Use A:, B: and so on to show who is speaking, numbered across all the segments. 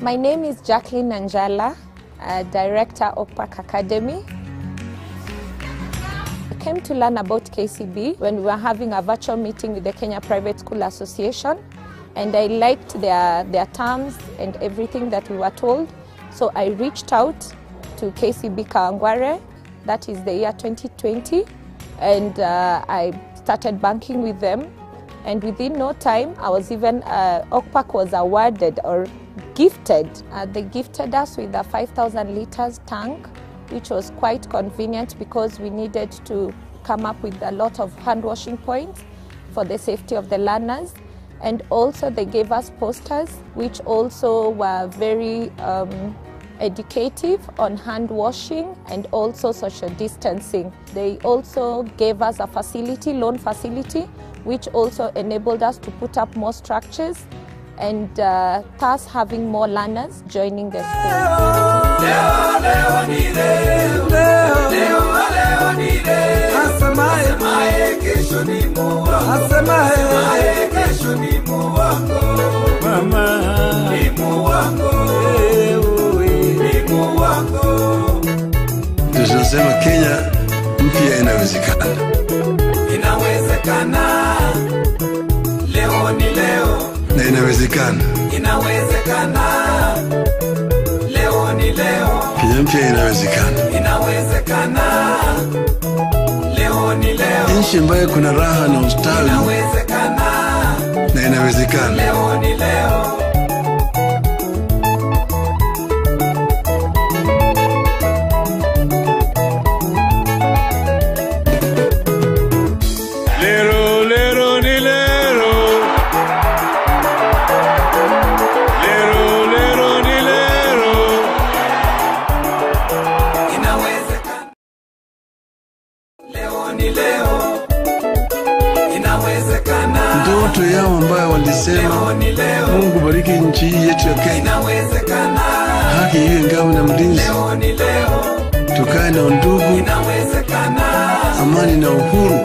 A: My name is Jacqueline Nanjala, Director of Oak Park Academy. I came to learn about KCB when we were having a virtual meeting with the Kenya Private School Association, and I liked their terms and everything that we were told. So I reached out to KCB Kawangware, that is the year 2020, and I started banking with them. And within no time, I was even, Oak Park was awarded or gifted. They gifted us with a 5,000 liters tank, which was quite convenient because we needed to come up with a lot of hand washing points for the safety of the learners. And also they gave us posters, which also were very educative on hand washing and also social distancing. They also gave us a facility, loan facility, which also enabled us to put up more structures and thus having more learners joining the school.
B: Tunasema Kenya mpya inawezekana.
C: Inawezekana. Leo ni leo.
B: Na inawezekana.
C: Inawezekana. Leo ni leo.
B: Kenya mpya inawezekana.
C: Inawezekana. Leo ni leo.
B: Nchi ambayo kuna raha na ustawi.
C: Inawezekana.
B: Na inawezekana.
C: Leo ni leo.
B: Ndoto yao ambayo walisema Mungu bariki nchi hii yetu ya Kenya, haki iwe ngao na mlinzi, tukae na undugu, amani na uhuru.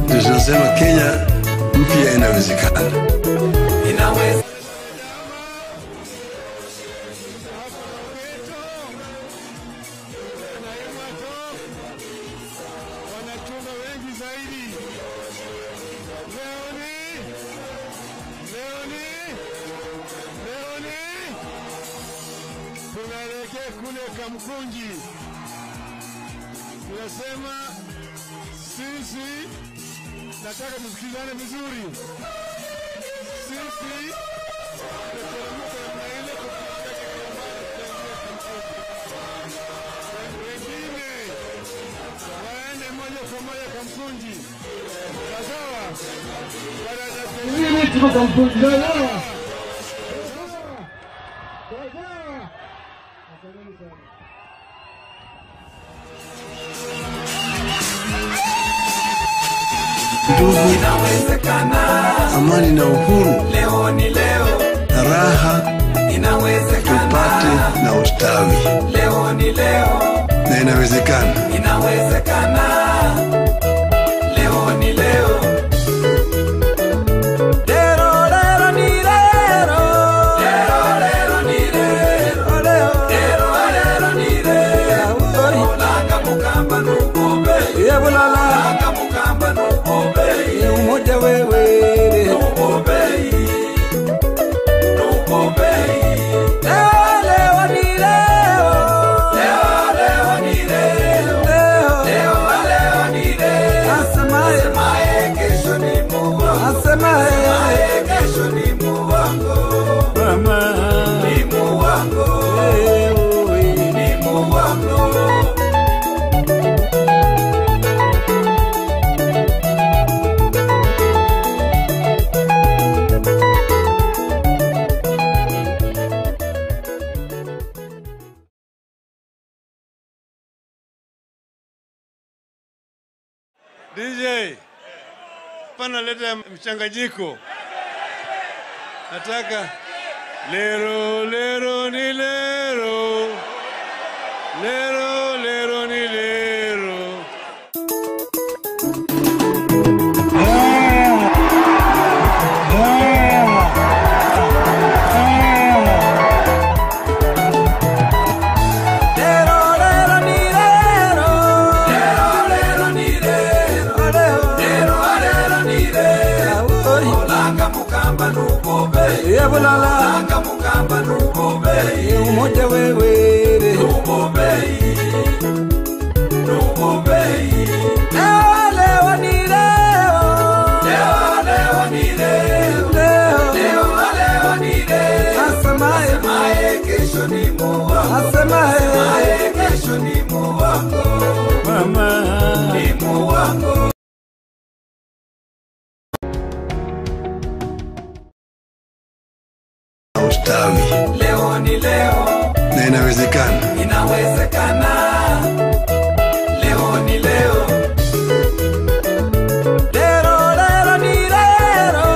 B: Tunasema Kenya mpya inawezekana.
C: Inawezekana.
D: Wanachunga wengi zaidi. Leo ni tunaelekea kule Kamkunji. Tunasema sisi nataka tusikizane vizuri. Sisi tutateremka namna ile kupitia Kikomani tutaingia Kamkunji. Wengine waende moja kwa moja Kamkunji. Sawa?
E: Mimi tuko Kamkunji. Sawa?
B: Ndugu,
C: inawezekana.
B: Amani na uhuru.
C: Leo ni leo.
B: Raha
C: inawezekana.
B: Tupate na ustawi.
C: Leo ni leo.
B: Na inawezekana.
C: Inawezekana. Leo ni leo. Lero lero ni lero. Lero lero ni lero. Lero lero ni lero. Olanga mukamba nukobe. Olanga mukamba nukobe. Umoja wewe. Nukobe. Nukobe. Leo ni leo. Leo leo ni leo. Leo leo ni leo. Asemaye kesho ni Mungu. Asemaye kesho ni Mungu.
B: DJ, pana leta mchanganyiko. Nataka lero lero ni lero. Lero lero ni lero.
C: Lero lero ni lero. Lero lero ni lero. Lero lero ni lero. Olanga mukamba nukobe. Yebulala. Olanga mukamba nukobe. Umoja wewe. Nukobe. Nukobe. Leo leo ni leo. Leo leo ni leo. Leo leo ni leo. Asemaye asemaye kesho ni muongo. Asemaye kesho ni muongo. Mama ni muongo.
B: Ustawi.
C: Leo ni leo.
B: Na inawezekana.
C: Inawezekana. Leo ni leo. Lero lero ni lero.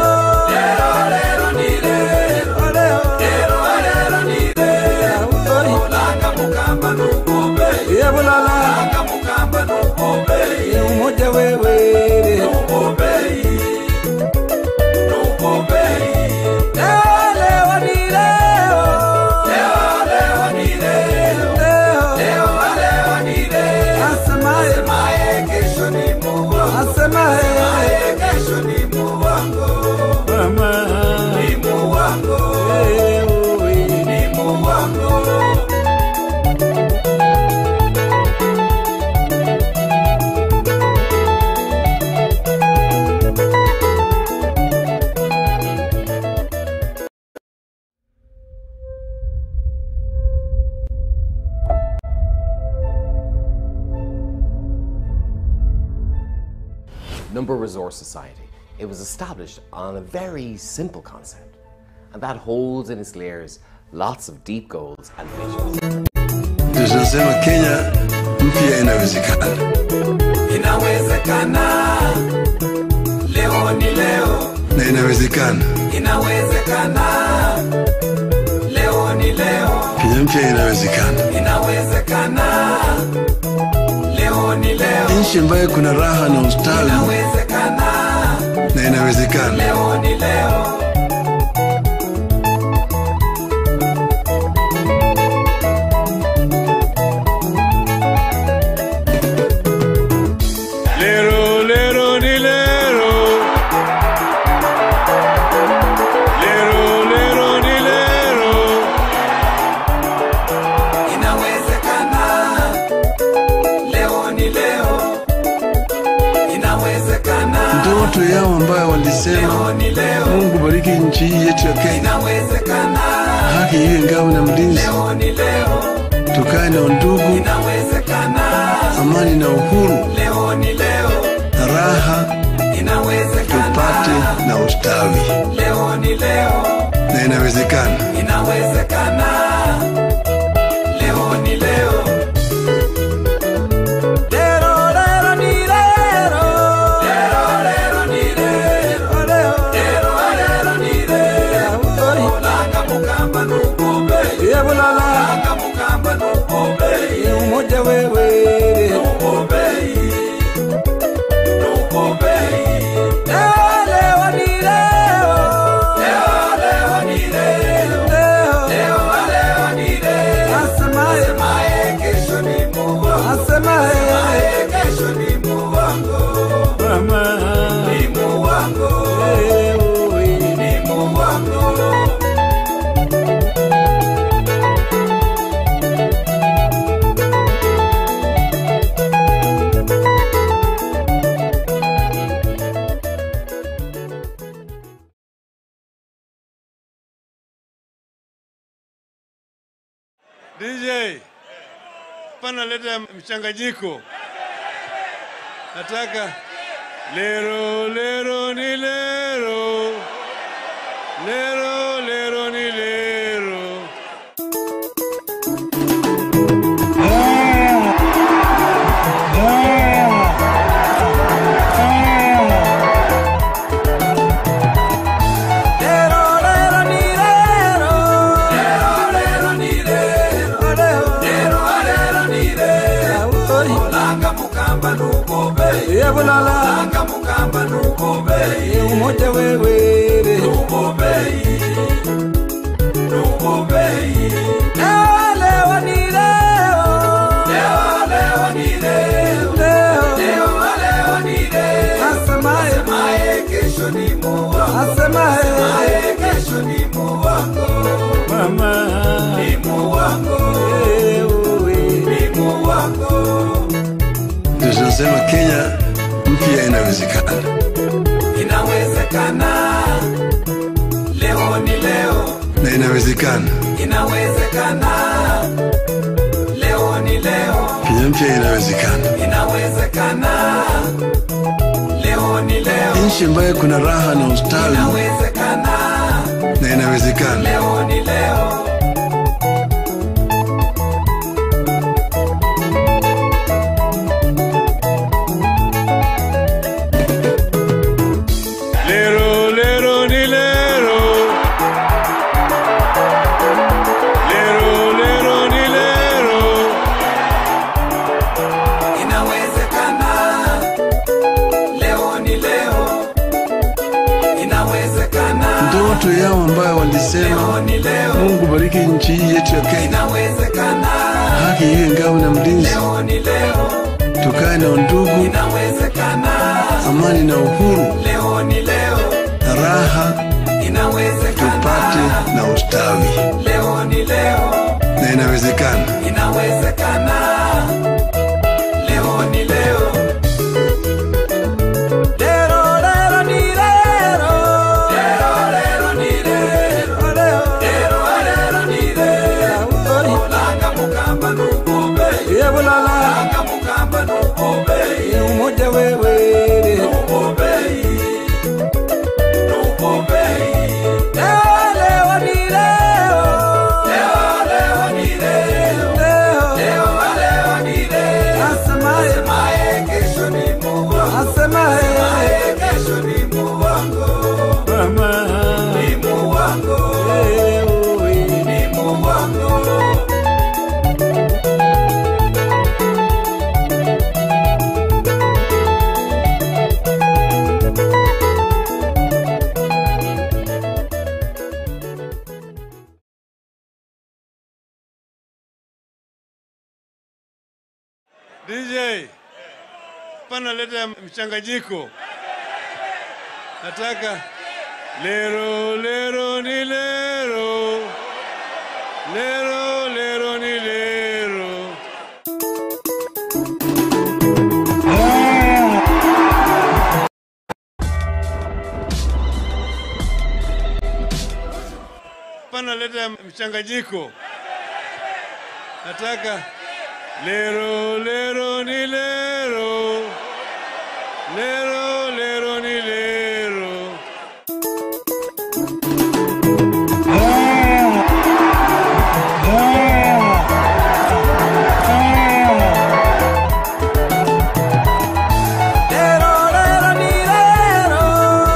C: Lero lero ni lero. Lero lero ni lero. Olanga mukamba nukobe. Yebulala. Olanga mukamba nukobe. Umoja wewe. Nukobe. Nukobe. Leo ni leo. Leo leo ni leo. Leo leo ni leo. Asemaye asemaye kesho ni muongo. Asemaye kesho ni muongo. Mama ni muongo. Ni muongo.
E: Number Resource Society. It was established on a very simple concept, and that holds in its layers lots of deep goals and visions.
B: Tunasema Kenya mpya inawezekana.
C: Inawezekana. Leo ni leo.
B: Na inawezekana.
C: Inawezekana. Leo ni leo.
B: Kenya mpya inawezekana.
C: Inawezekana. Leo ni leo.
B: Nchi ambayo kuna raha na ustawi.
C: Inawezekana.
B: Na inawezekana.
C: Leo ni leo.
B: Lero lero ni lero. Lero lero ni lero.
C: Inawezekana. Leo ni leo. Inawezekana.
B: Ndoto yao ambayo walisema Mungu bariki nchi hii yetu ya Kenya.
C: Inawezekana.
B: Haki iwe ngao na mlinzi.
C: Leo ni leo.
B: Tukae na undugu.
C: Inawezekana.
B: Amani na uhuru.
C: Leo ni leo.
B: Na raha.
C: Inawezekana.
B: Tupate na ustawi.
C: Leo ni leo.
B: Na inawezekana.
C: Inawezekana. Leo ni leo. Lero lero ni lero. Lero lero ni lero. Lero lero ni lero. Olanga mukamba nukobe. Yebulala. Olanga mukamba nukobe. Umoja wewe. Nukobe. Nukobe. Leo ni leo. Leo leo ni leo. Leo leo ni leo. Asemaye asemaye kesho ni muongo. Asemaye kesho ni muongo. Mama ni muongo. Ni muongo.
B: DJ, pana leta mchanganyiko. Nataka lero lero ni lero. Lero lero ni lero.
C: mukamba nukobei Yebulala Olanga mukamba nukobei Umoja wewe nukobei Nukobei Leo ni leo Leo leo ni leo Leo leo ni leo Asemaye Asemaye kesho ni muongo Asemaye kesho ni muongo Mama ni muongo Ni muongo.
B: Ndio tunasema Kenya mpya inawezekana.
C: Inawezekana. Leo ni leo.
B: Na inawezekana.
C: Inawezekana. Leo ni leo.
B: Kenya mpya inawezekana.
C: Inawezekana. Leo ni leo.
B: Nchi ambayo kuna raha na ustawi.
C: Inawezekana.
B: Na inawezekana.
C: Leo ni leo.
D: Lero, lero, ni lero. Lero, lero, ni lero.
C: Inawezekana. Leo ni leo. Inawezekana.
B: Ndoto yao ambayo walisema Mungu bariki nchi hii yetu ya Kenya.
C: Inawezekana.
B: Haki iwe ngao na mlinzi.
C: Leo ni leo.
B: Tukae na undugu.
C: Inawezekana.
B: Amani na uhuru.
C: Leo ni leo.
B: Raha.
C: Inawezekana.
B: Tupate na ustawi.
C: Leo ni leo.
B: Na inawezekana.
C: Inawezekana. Leo ni leo. Lero lero ni lero. Lero lero ni lero. Lero lero ni lero. Olanga mukamba nukobei. Yebulala. Olanga mukamba nukobei. Umoja wewe. Nukobei. Nukobei. Leo ni leo. Leo leo ni leo. Leo leo ni leo. Asemaye asemaye kesho ni muongo. Asemaye kesho ni muongo. Mama ni muongo. Ni muongo.
D: DJ, pana leta mchanganyiko. Nataka lero lero ni lero. Lero lero ni lero. Pana leta mchanganyiko. Nataka lero lero ni lero. Lero lero ni lero.
C: Lero lero ni lero.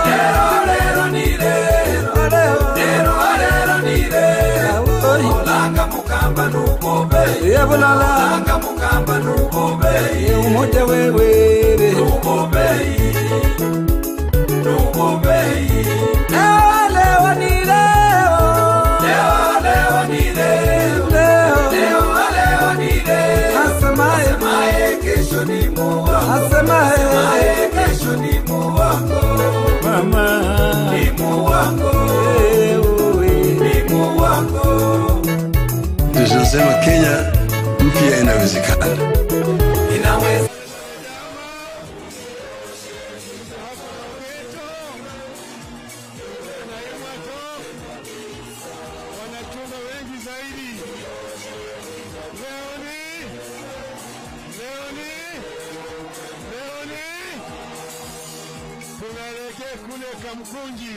C: Lero lero ni lero. Lero lero ni lero. Olanga mukamba nukobei. Yebulala. Olanga mukamba nukobei. Umoja wewe. Nukobei. Nukobei. Leo ni leo. Leo leo ni leo. Leo leo ni leo. Asemaye asemaye kesho ni muongo. Asemaye kesho ni muongo. Mama ni muongo. Ni muongo.
B: Ndio tunasema Kenya mpya inawezekana.
C: Inawezekana.
D: Wanachunga wengi zaidi. Leo ni tunaelekea kule Kamkunji.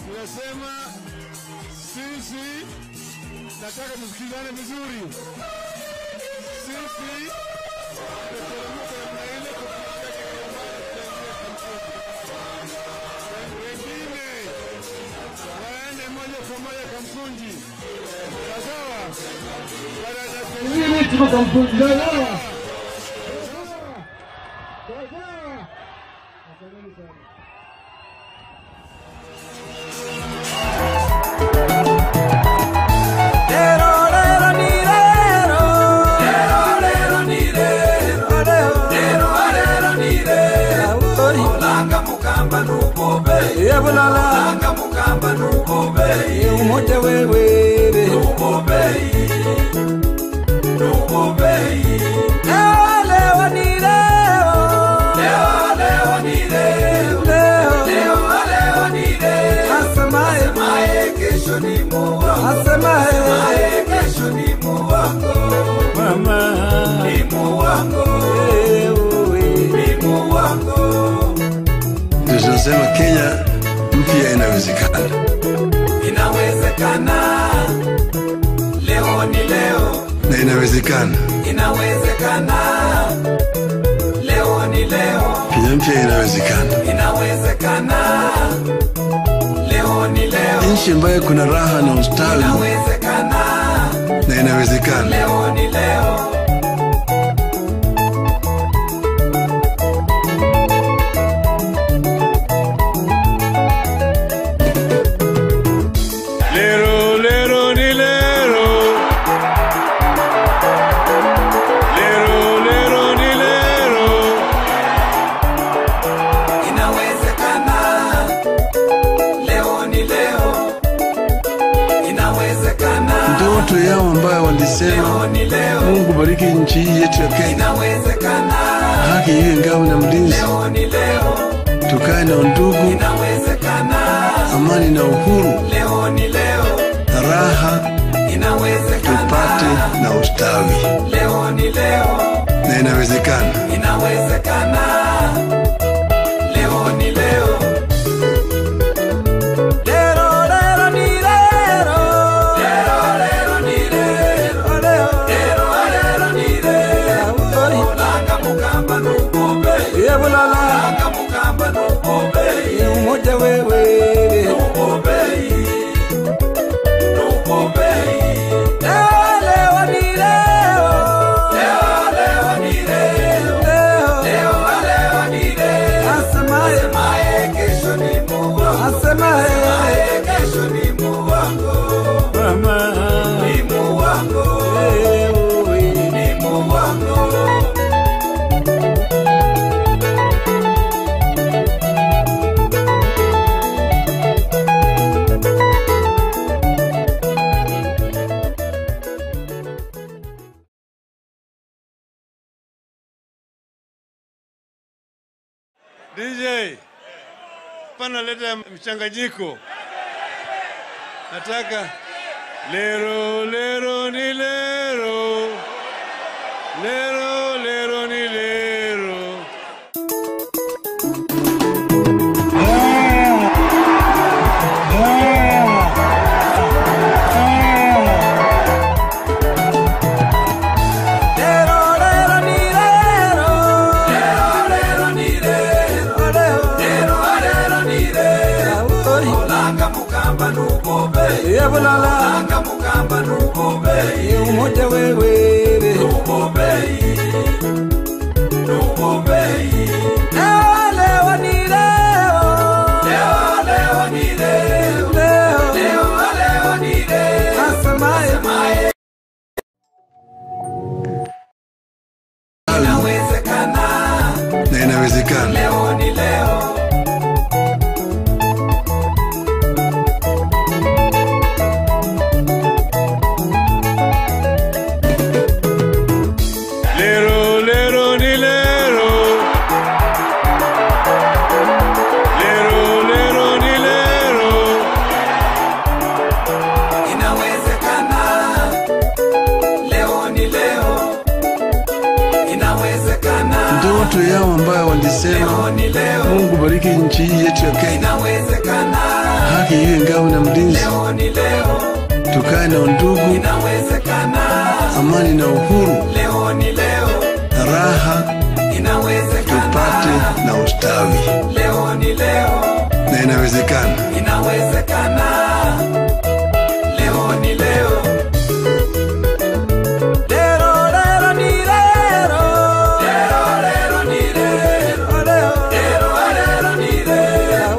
D: Tunasema sisi nataka tusikizane vizuri. Sisi tutateremka namna ile kupitia Kikomani tutaingia Kamkunji. Wengine waende moja kwa moja Kamkunji. Sawa? Baada ya
F: Mimi tuko Kamkunji. Sawa?
C: Yebulala mukamba nukubei umoja wewe nukubei nukubei leo ni leo leo leo ni leo leo leo ni leo asemaye kesho ni Mungu asemaye kesho ni Mungu mama ni Mungu ni Mungu.
B: Tunasema Kenya mpya inawezekana.
C: Inawezekana. Leo ni leo.
B: Na inawezekana.
C: Inawezekana. Leo ni leo.
B: Kenya mpya inawezekana.
C: Inawezekana. Leo ni leo.
B: Nchi ambayo kuna raha na ustawi.
C: Inawezekana.
B: Na inawezekana.
C: Leo ni leo.
B: Ndoto yao ambayo walisema Mungu bariki nchi hii yetu ya Kenya,
C: inawezekana.
B: Haki iwe ngao na mlinzi,
C: leo ni leo.
B: Tukae na undugu,
C: inawezekana.
B: Amani na uhuru,
C: leo ni leo.
B: Raha,
C: inawezekana.
B: Tupate na ustawi,
C: leo ni leo.
B: Na inawezekana.
C: Inawezekana. Leo ni leo. Umoja wewe nukubei nukubei leo ni leo leo leo ni leo leo leo ni leo asemaye kesho ni Mungu asemaye kesho ni Mungu mama ni Mungu ni Mungu.
D: DJ, pana leta mchanganyiko. Nataka lero lero ni lero. Lero lero ni lero.
C: Lero lero ni lero. Lero lero ni lero. Lero lero ni lero. Olanga mukamba nukubei. Yebulala mukamba nukubei. Umoja wewe nukubei nukubei. Leo ni leo. Leo leo ni leo. Leo leo ni leo. Asemaye inawezekana.
B: Na inawezekana.
C: Leo ni leo.
D: Lero lero ni lero. Lero lero ni lero.
C: Inawezekana. Leo ni leo. Inawezekana.
B: Ndoto yao ambayo walisema Mungu bariki nchi hii yetu ya Kenya,
C: inawezekana.
B: Haki iwe ngao na mlinzi,
C: leo ni leo.
B: Tukae na undugu,
C: inawezekana.
B: Amani na uhuru,
C: leo ni leo.
B: Raha,
C: inawezekana.
B: Tupate na ustawi,
C: leo ni leo.
B: Na inawezekana.
C: Inawezekana. Leo ni leo. Lero lero ni lero. Lero lero ni lero. Lero lero ni lero.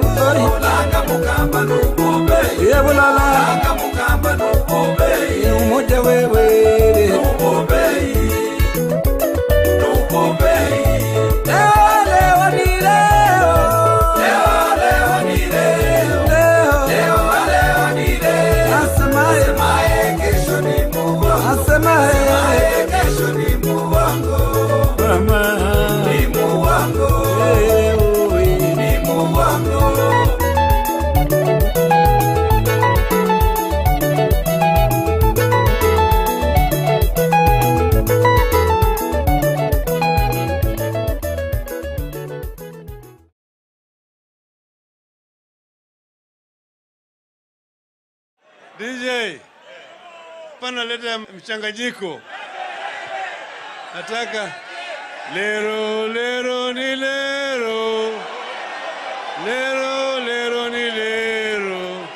C: Olanga mukamba nukubei. Yebulala mukamba nukubei. Umoja wewe nukubei nukubei. Leo leo ni leo. Leo leo ni leo.
B: DJ, pana leta mchanganyiko. Nataka lero lero ni lero. Lero lero ni lero.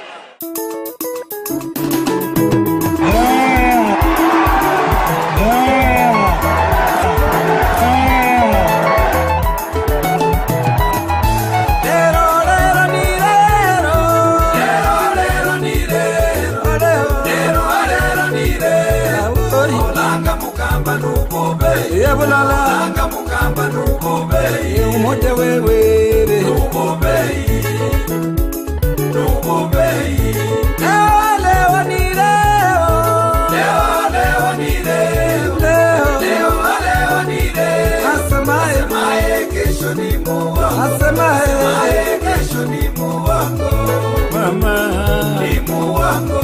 C: Lero lero ni lero. Lero lero ni lero. Lero lero ni lero. Olanga mukamba nukobe. Yebulala. Olanga mukamba nukobe. Umoja wewe. Nukobe. Nukobe. Leo ni leo. Leo leo ni leo. Leo leo ni leo. Asemaye asemaye kesho ni muongo. Asemaye asemaye kesho ni muongo.
B: Mama
C: ni muongo.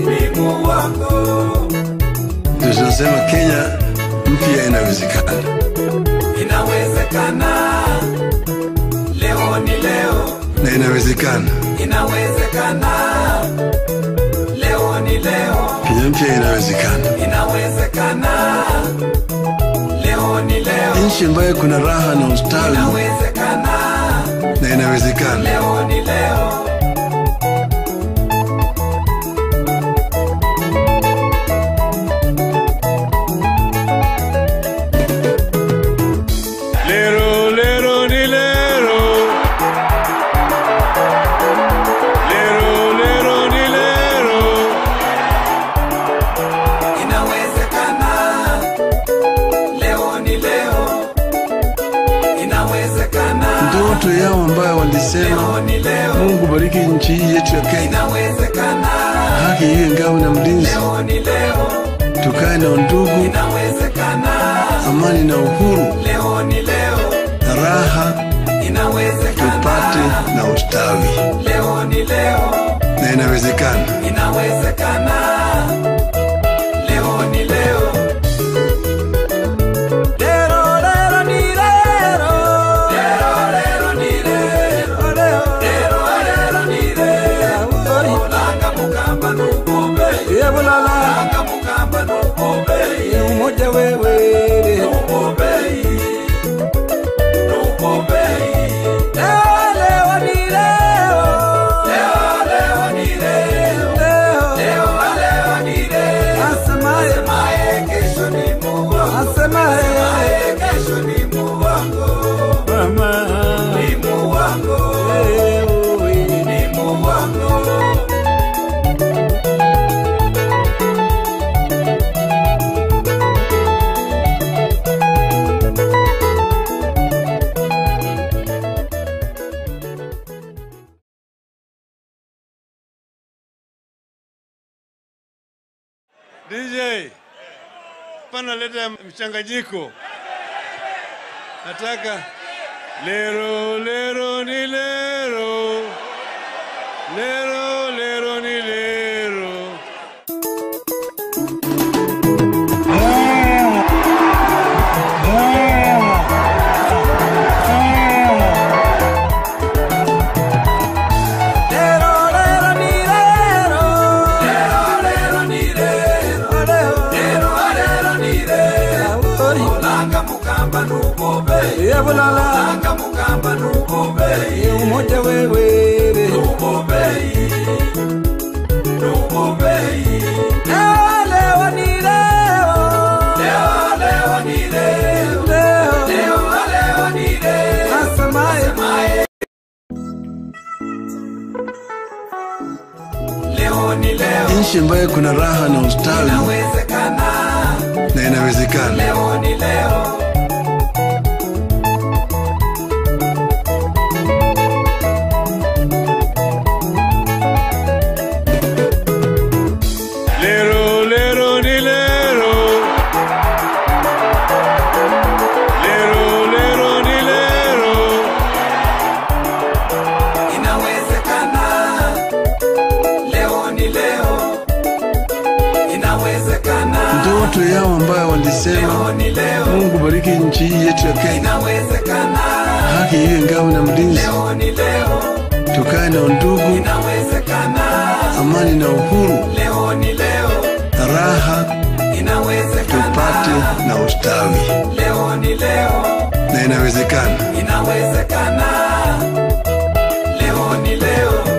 C: Ni muongo.
B: Tunasema Kenya mpya inawezekana.
C: Inawezekana. Leo ni leo.
B: Na inawezekana.
C: Inawezekana. Leo ni leo.
B: Kenya mpya inawezekana.
C: Inawezekana. Leo ni leo.
B: Nchi ambayo kuna raha na ustawi.
C: Inawezekana.
B: Na inawezekana.
C: Leo ni leo.
B: Lero lero ni lero. Lero lero ni lero.
C: Inawezekana. Leo ni leo. Inawezekana.
B: Ndoto yao ambayo walisema
C: Leo ni leo.
B: Mungu bariki nchi hii yetu ya Kenya.
C: Inawezekana.
B: Haki iwe ngao na mlinzi.
C: Leo ni leo.
B: Tukae na undugu,
C: Inawezekana.
B: amani na uhuru,
C: Leo ni leo.
B: na raha
C: Inawezekana.
B: tupate na ustawi.
C: Leo ni leo.
B: Na inawezekana.
C: Inawezekana. Leo ni leo. Lero lero ni lero. Lero lero ni lero. Lero lero ni lero. Olanga mukamba nukobe. Yebulala. Olanga mukamba nukobe. Umoja wewe. Nukobe. Nukobe. Leo ni leo. Leo leo ni leo. Leo leo ni leo. Asemaye asemaye kesho ni muongo. Asemaye asemaye kesho ni muongo.
B: Mama
C: Ni muongo. Ni muongo.
B: DJ, pana leta mchanganyiko. Nataka lero lero ni lero. Lero lero ni lero.
C: Lero lero ni lero. Lero lero ni lero. Lero lero ni lero. Olanga mukamba nukobe. Yebulala. Olanga mukamba nukobe. Umoja wewe. Nukobe. Nukobe. Leo ni leo. Leo leo ni leo. Leo leo ni leo. Asemaye asemaye. Leo ni leo.
B: Nchi ambayo kuna raha na ustawi.
C: Inawezekana.
B: Na inawezekana.
C: Leo ni leo.
B: Lero lero ni lero. Lero lero ni lero.
C: Inawezekana. Leo ni leo. Inawezekana.
B: Ndoto yao ambayo walisema
C: Leo ni leo.
B: Mungu bariki nchi hii yetu ya Kenya.
C: Inawezekana.
B: Haki iwe ngao na mlinzi.
C: Leo ni leo.
B: Tukae na undugu,
C: Inawezekana.
B: amani amani na uhuru,
C: Leo ni leo,
B: raha,
C: inawezekana.
B: Tupate na ustawi,
C: Leo ni leo,
B: na inawezekana.
C: Inawezekana. Leo ni leo.